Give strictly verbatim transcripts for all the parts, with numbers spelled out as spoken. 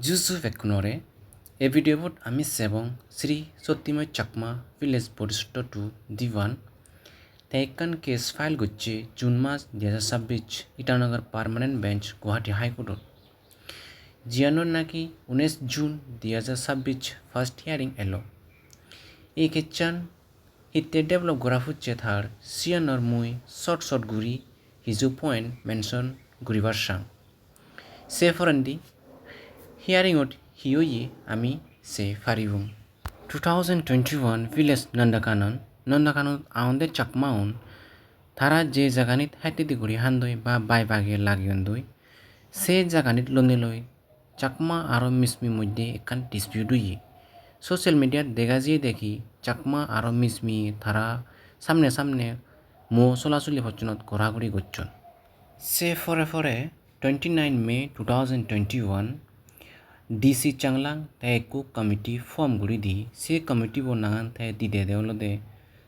Juju bekkunore, ei video bot ami sebong Sri Sottimoi Chakma, village Bodhisatta two, Diwan. Te ekkan case file gocche June mas dui hajar sabbis, Itanagar Permanent Bench, Guwahati High Court-ot. Jiyanor naki unis June dui hajar sabbis first hearing elo. Ei case-an hitte develop gora pocche tar, siyanor mui short short guri hiju point mention guribar sang. Se porendi hearing-ot hi oye ami sei paribong. Two thousand twenty-one village Nandakanan, Nandakanan agonde Chakmaun, tara je jaganit hattedi guri handoi ba bai bage lageyondoi, se jaganit lonei loi Chakma aro Mismi moddhe ekkan dispute oye. Social media-t dega jiye de ki Chakma aro Mismi tara samne samne mo solasoli pocchonot goraguri gocchon. Se pore pore twenty-nine May two thousand twenty-one, D C Changlang te ekko committee form guri di, se committee bo nangan te di dede olode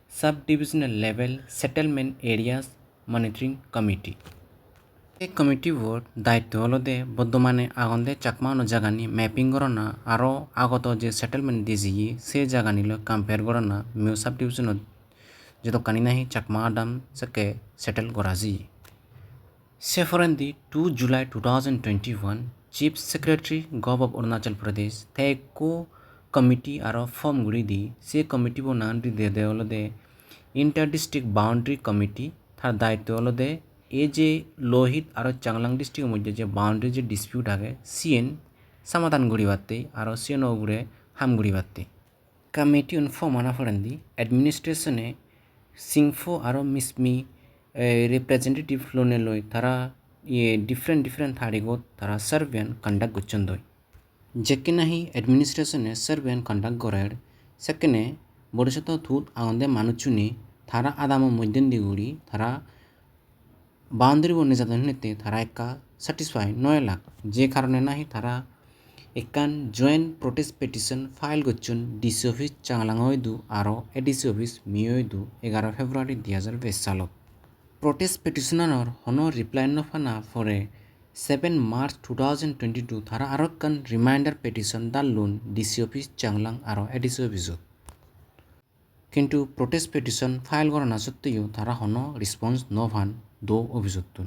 Sub Divisional Level Settlement Areas Monitoring Committee. Ei committee bor daitto olode bortomane agonde Chakma uno jagani mapping gorana, aro agodo je settlement di jiye se jagani loi compare gorana, Miao subdivision-ot jedokkani nahi Chakma adam sekke settle gora jiye. Se porendi two July two thousand twenty-one, Chief Secretary, Gov of Arunachal Pradesh, te ekko committee aro form guri di, se committee bo nangan di dede olode Inter District Boundary Committee, tar daitto olode ei je Lohit aro Changlang district-o moddhe je boundary je dispute age, siyen samadan guribatte aro siyeno ugure ham guribatte. Committee-un form ana porendi administration-e Singpho aro Mismi, eh, representative lonei loi tara, iye, different different tarigot tara survey-an conduct gocchondoi. Jekke nahi administration-e survey-an conduct gorer, sekkene Bodhisatta two-t agonde manuchchune tara adamo moddhendi guri tara boundary bo nejadon hinette tara ekka satisfy no elak, je karone nahi tara ekkan joint protest petition file gocchon D C office Changlang-o idu aro A D C office Miao idu egaro February dui hajar bais salot. Protest petition-anor hono reply no pana pore seven March two thousand twenty-two tara aro ekkan reminder petition dallon D C office Changlang aro A D C office-ot. Kintu protest petition file gorana sotteyo tara hono response no pan do office-ottun.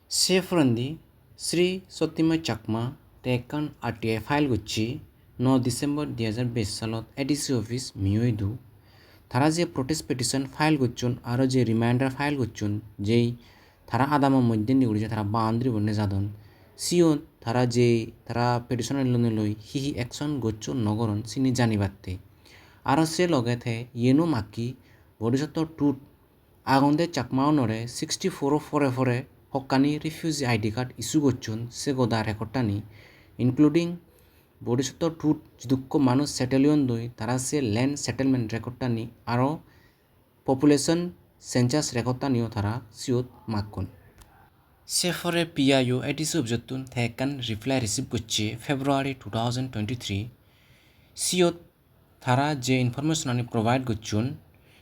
Se porendi Sri Sottimoi Chakma te ekkan R T I file gocche no December dui hajar bais salot A D C office Miao idu. Tara je protest petition file gocchon aro je reminder file gocchon, jei tara adamo moddhendi guri je tara boundary bo nejadon, siyot tara je tara petition-ani lonei loi hi hi action gocchon no goron sini janibatte. Aro se loge te iyeno makki Bodhisatta two-t agonde Chakmaunore sixty-four-o pore pore hokkani refugee I D card issue gocchon se goda record-ani, including Bodhisatta two-t jidukko manuj settle oyondoi tara se land settlement record-ani aro population census record-aniyo tara siyot makkon. Se pore P I O A D C office-ottun te ekkan reply receive gocche February two thousand twenty-three. Siyot tara je information-ani provide gocchon,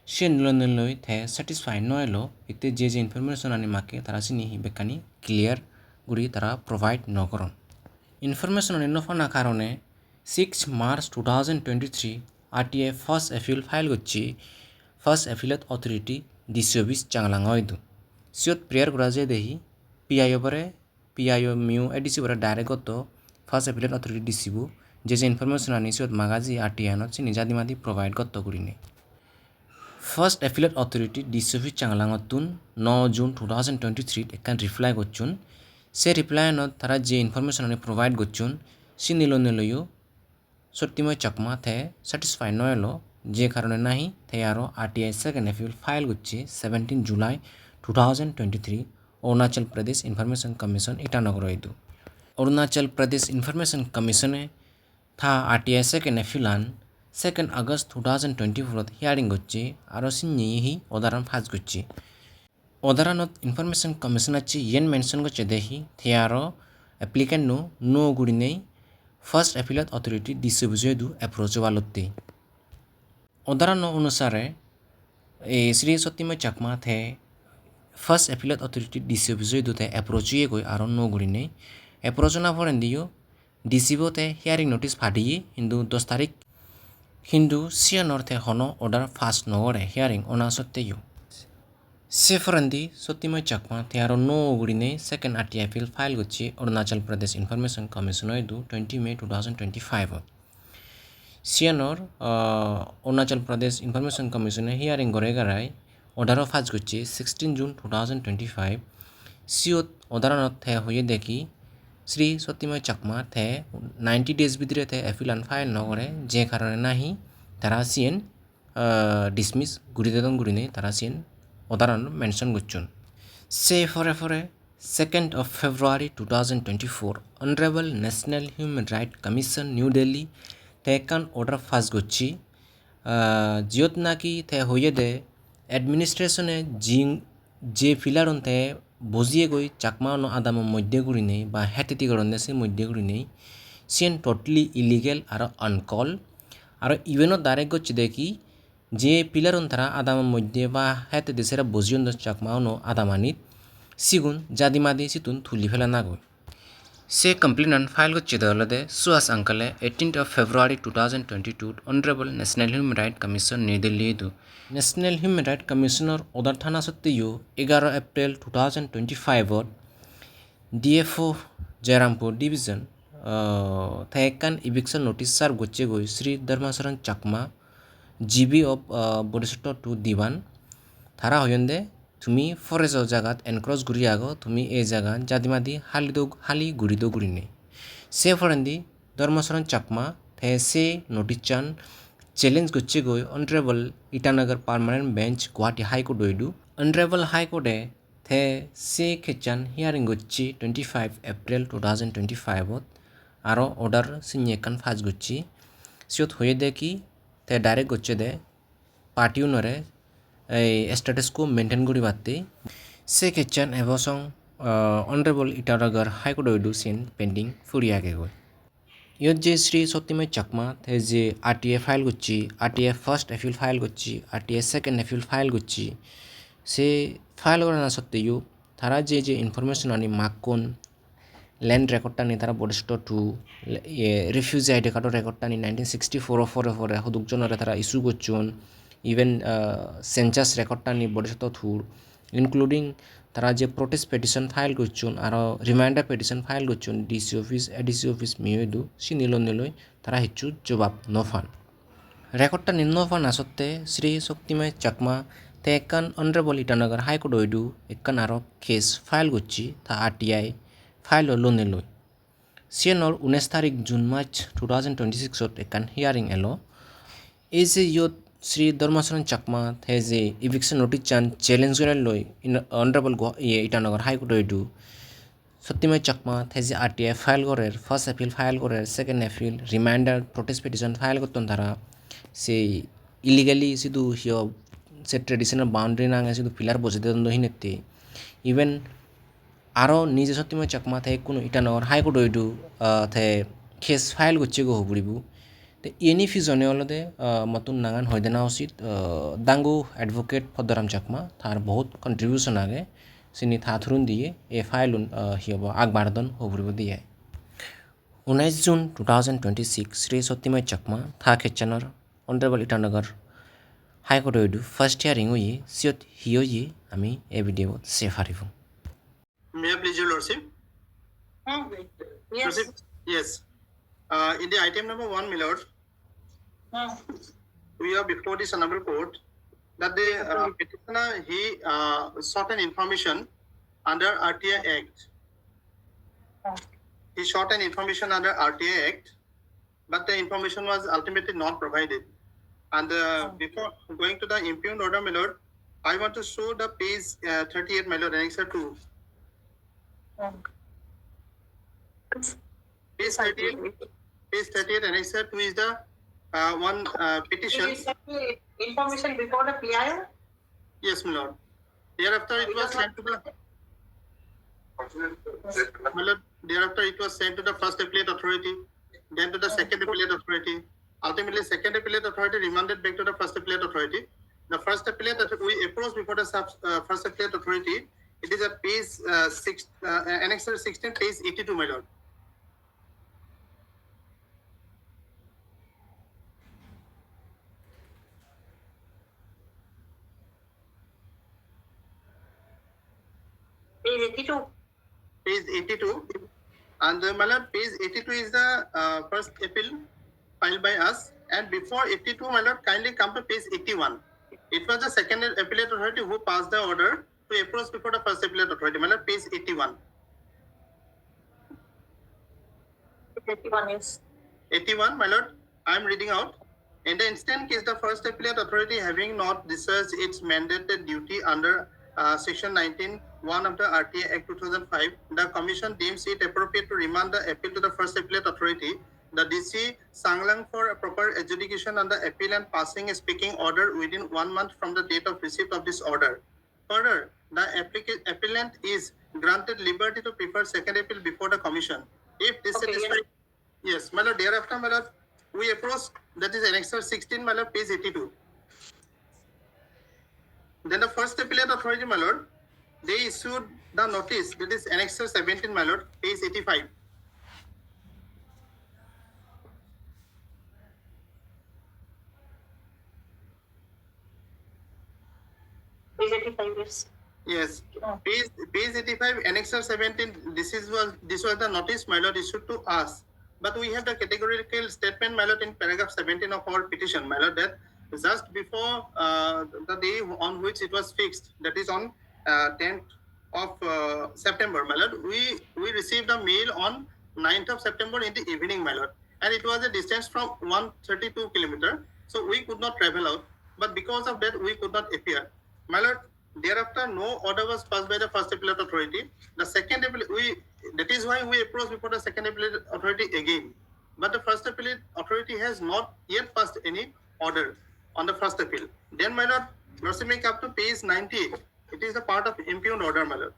siyen lonei loi te satisfy no elo, itte je je information-ani makke tara sini hi bekkani clear guri tara provide no goron. Information-ani no pana karone six March two thousand twenty-three R T I first appeal file gocche First Appellate Authority D C office Changlang-o idu. Siyot prayer gora jai de hi P I O bore, P I O Miao A D C bore direct gotto First Appellate Authority D C bo, je je information-ani siyot maga jiye R T I-anot sini jadi madi provide gotto gurinei. First Appellate Authority D C office Changlang-ottun no June two thousand twenty-three ekkan reply gocchon. Se reply-anot tara je information-ani provide gocchon, sini lonei loiyo Sottimoi Chakma te satisfy no elo, je karone nahi te aro R T I second appeal file gocche seventeen July two thousand twenty-three Arunachal Pradesh Information Commission Itanagar-o idu. Arunachal Pradesh Information Commission-e ta R T I second appeal-an second August two thousand twenty-four-ot hearing gocche, aro sinni hi order-an pass gocche. Order-anot Information Commission-acche yen mention gocche de hi, te aro applicant-o no gurinei First Appellate Authority D C office-o idu approach obalotte. Order-ano onusare, e, Sri Sottimoi Chakma te First Appellate Authority D C office-o idu te approach oyegoi aro no gurinei. Approach ona porendiyo D C bo te hearing notice padeye, hintu dos tarik, hintu siyanor te hono order pass no gore hearing ona sotteyo. Se porendi Sottimoi Chakma te aro nuo gurinei second R T I appeal file gocche Arunachal Pradesh Information Commission o idu twenty May two thousand twenty-five ot. Siyanor, ah, Arunachal Pradesh Information Commission e hearing gore garai order o pass gocche sixteen June two thousand twenty-five. Siyot order anot te hoye de ki Sri Sottimoi Chakma te ninety days bidire te appeal an file no gore, je karone nahi tara siyen, ah, dismiss guri dedon gurinei tara siyen order anot mention gocchon. Se pore pore second of February two thousand twenty-four, Honorable National Human Rights Commission, New Delhi te ekkan order pass gocche, ah, jiyot naki te hoye de administration e jing-, je pillar un te bojiyegoi Chakma uno adamo moddhe gurinei ba hetiti goronde se moddhe gurinei, siyen totally illegal aro uncalled. Aro even o direct gocche de ki je pillar un tara adamo moddhe ba hetiti sere bojiyon do Chakma uno adamanit, sigun jadi madi sittun tuli pelanagoi. Se complaint an file gocche de olode Suhas Uncle e eighteenth of February two thousand twenty-two, Honorable National Human Rights Commission, New Delhi idu. National Human Rights Commission or order thana sotteyo egaro April two thousand twenty-five ot D F O Jairampur Division, ah, te ekkan eviction notice serve gocche goi Sri Dharmacharan Chakma, G B of, ah, Bodhisatta two Diwan. Tara hoyonde tumi forest o jagat encroach guri ago, tumi ei jagan jadi madi hali do, hali guri do gurinei. Se porendi Dharmacharan Chakma te se notice an challenge gocche goi Honorable Itanagar Permanent Bench, Guwahati High Court o idu. Honorable High Court e te se case an hearing gocche twenty-five April two thousand twenty-five ot. Aro order sinni ekkan pass gocche. Siyot hoye de ki te direct gocche de party unore ei status quo maintain guribatte. Se case an ebo song, ah, Honorable Itanagar High Court o idu siyen pending puri agegoi. Iyot je Sri Sottimoi Chakma te je R T I file gocche, R T I first appeal file gocche, R T I second appeal file gocche, se file gorana sotteyo tara je je information ani makkon, land record tani tara Bodhisatta two, le-, ye, refugee I D card o record tani nineteen sixty-four o pore pore hoduk jonore tara issue gocchon, even, ah, census record tani Bodhisatta two, including tara je protest petition file gocchon, aro reminder petition file gocchon D C office, A D C office miyo idu, sini lonei loi tara hissu jobab no pan. Record tani no pana sotte Sri Sottimoi Chakma te ekkan Honorable Itanagar High Court o idu ekkan aro case file gocche, ta R T I file o lonei loi. Siyanor unis tarik June mas two thousand twenty-six ot ekkan hearing elo. Ei je iyot Sri Dharmacharan Chakma te je eviction notice an challenge gore loi in-, Honorable Guwa-, iye, Itanagar High Court o idu Sottimoi Chakma te je R T I file gorer, first appeal file gorer, second appeal, reminder, protest petition file gotton tara, se illegally sidu hiyo se traditional boundary nange sidu pillar bojei dedon do hinette. Even aro nije Sottimoi Chakma te ikkunu Itanagar High Court o idu, ah, te case file gocche go hoburibo. Te iyeni pijone olode, ah, mottun nangan hoi dena usit, ah, dangu advocate Poddoram Chakma, tar bohut contribution age, sini ta thurun diye, ei file un, ah, hi hobo, ag bardon hoburibo diye. Unais June two thousand twenty-six, Sri Sottimoi Chakma, ta case anor Honorable Itanagar High Court o idu first hearing oye, siyot hi oye ami ei video bot sei paribo. May I please, Your Lordship? Hmm. Yes. Lordship, yes. Uh, in the item number one, my lord, hmm, we are before this honorable court that the, uh, petitioner, he, uh, sought an information under R T I Act. Hmm. He sought an information under R T I Act, but the information was ultimately not provided. And, uh, hmm, before going to the impugned order, my lord, I want to show the page, uh, thirty-eight, my lord, annexure two. Hmm. Page thirty-eight, page thirty-eight, annexure two is the, uh, one, uh, petition. It is the information before the P I O? Yes, my lord. Thereafter, it was sent to the, my lord, thereafter, it was sent to the first appellate authority, then to the second appellate authority. Ultimately, second appellate authority remanded back to the first appellate authority. The first appellate author-, we approached before the sub-, uh, first appellate authority. It is at page, uh, six, uh, annexure sixteen, page eighty-two, my lord. Page eighty-two. Page eighty-two. And, uh, my lord, page eighty-two is the, uh, first appeal filed by us. And before eighty-two, my lord, kindly come to page eighty-one. It was the second appellate authority who passed the order to approach before the first appellate authority, my lord, page eighty-one. Eighty-one, yes. Eighty-one, my lord, I am reading out. In the instant case, the first appellate authority having not discharged its mandated duty under, uh, section nineteen one of the R T I Act two thousand five, the commission deems it appropriate to remand the appeal to the first appellate authority, the D C Changlang, for a proper adjudication on the appeal and passing a speaking order within one month from the date of receipt of this order. Further, the applica-, appellant is granted liberty to prefer second appeal before the commission. If dissatisfied, yes, my lord, thereafter, my lord, we approach, that is annexure sixteen, my lord, page eighty-two. Then the first appellate authority, my lord, they issued the notice, that is annexure seventeen, my lord, page eighty-five. Page eighty-five, yes. Yes. Oh. Page, page eighty-five, annexure seventeen, this is was, this was the notice, my lord, issued to us. But we have the categorical statement, my lord, in paragraph seventeen of our petition, my lord, that just before, uh, the day on which it was fixed, that is on, uh, tenth of, uh, September, my lord, we, we received a mail on ninth of September in the evening, my lord. And it was a distance from one thirty-two kilometer. So we could not travel out. But because of that, we could not appear. My lord, thereafter, no order was passed by the first appellate authority. The second appellate, we, that is why we approached before the second appellate authority again. But the first appellate authority has not yet passed any order on the first appeal. Then, my lord, lordship may come to page ninety-eight. It is the part of impugned order, my lord.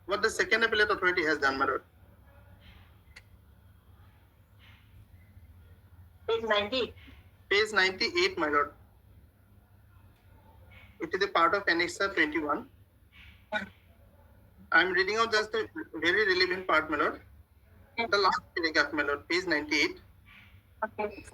What the second appellate authority has done, my lord. Page ninety. Page ninety-eight, my lord. It is a part of annexure twenty-one. I am reading out just a very relevant part, my lord. The last paragraph, my lord, page ninety-eight. Okay.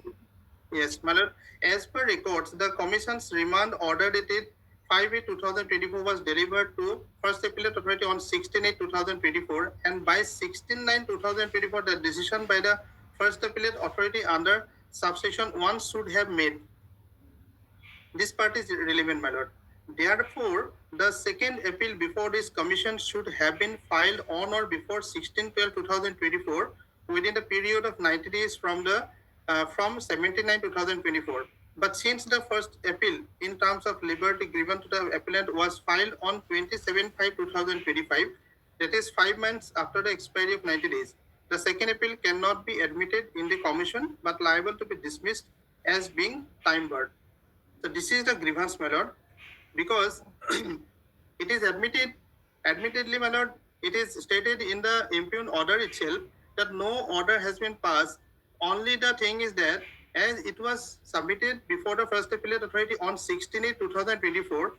Yes, my lord. As per records, the commission's remand order dated five eight two thousand twenty-four was delivered to First Appellate Authority on sixteen eight two thousand twenty-four, and by sixteen nine two thousand twenty-four, the decision by the First Appellate Authority under subsection one should have made. This part is relevant, my lord. Therefore, the second appeal before this commission should have been filed on or before sixteen twelve two thousand twenty-four, within the period of ninety days from the, uh, from seventeen nine two thousand twenty-four. But since the first appeal in terms of liberty given to the appellant was filed on twenty-seven five two thousand twenty-five, that is five months after the expiry of ninety days, the second appeal cannot be admitted in the commission but liable to be dismissed as being time barred. So this is the grievance, my lord, because it is admitted, admittedly, my lord, it is stated in the impugned order itself that no order has been passed. Only the thing is that as it was submitted before the First Appellate Authority on sixteen eight two thousand twenty-four,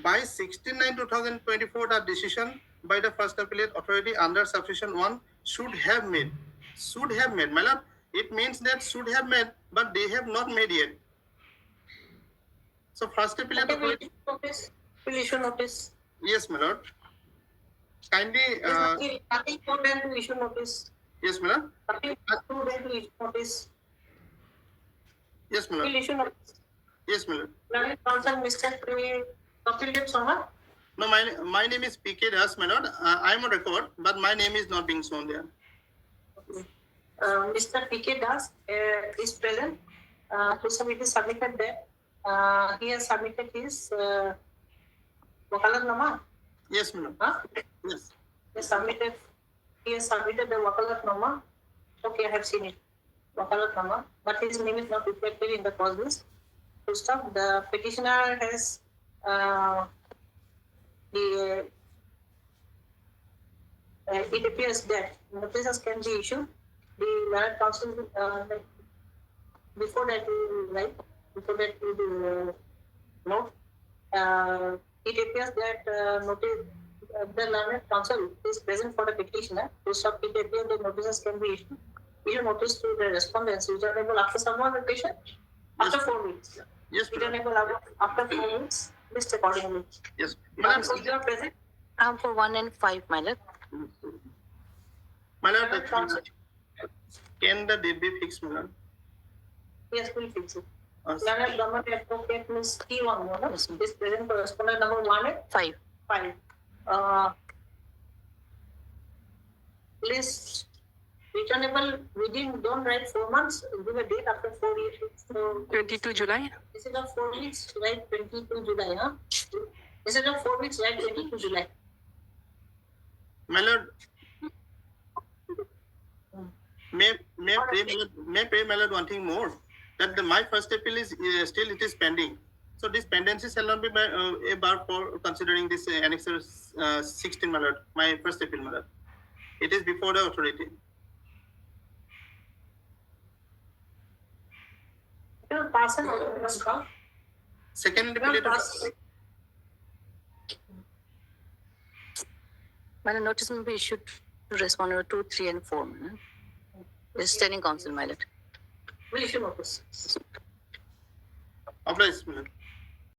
by sixteen nine two thousand twenty-four, the decision by the First Appellate Authority under subsection one should have made. Should have made, my lord. It means that should have made, but they have not made yet. So first appellate authority. Notice, please issue notice. Yes, my lord. Kindly, yes, uh, nothing, nothing for them to issue notice. Yes, my lord. Nothing for them to issue notice. Yes, my lord. Please issue notice. Yes, my lord. Learned counsel, Mister P-, Kapil Dev Sharma? No, my, my name is P K Das, my lord. Uh, I am on record, but my name is not being shown there. Okay. Uh, Mister P K Das, uh, is present. Uh, to submit, he submitted that. Uh, he has submitted his, uh, wakalatnama? Yes, madam. Huh? Yes. He submitted, he has submitted the wakalatnama. Okay, I have seen it. Wakalatnama, but his name is not reflected in the cause list. Full stop. The petitioner has, uh, the, uh, it appears that notices can be issued. The learned counsel, uh, before that, uh, right, before that, uh, note, uh, it appears that, uh, notice, uh, the learned counsel is present for the petitioner. Full stop. It appears that notices can be issued. Issue notice to the respondents returnable after some more vacation, after four weeks. Yes, madam. Returnable after, after four weeks, list accordingly. Yes, madam. Counsel, you are present? I'm for one and five, my lord. My lord, the, can the date be fixed, my lord? Yes, we'll fix it. Uh, Learned Government Advocate Miss T one, no? This present correspondent number one and Five. five. Uh, list returnable within, don't write four months, give a date after four years. So, Twenty-two July. instead of four weeks, write twenty-two July, huh? Instead of four weeks, write twenty-two July. My lord, may, may I pray, my lord, may I pray, my lord, one thing more, that the, my first appeal is, uh, still it is pending. So this pendency shall not be by, uh, a bar for considering this, uh, annexure, uh, sixteen, my lord, my first appeal, my lord. It is before the authority. Pass an order, pass. Second appeal, it is- My lord, notice may be issued to respondent two, three, and four, my lord. Standing counsel, my lord. We'll issue notice. Obliged, my lord.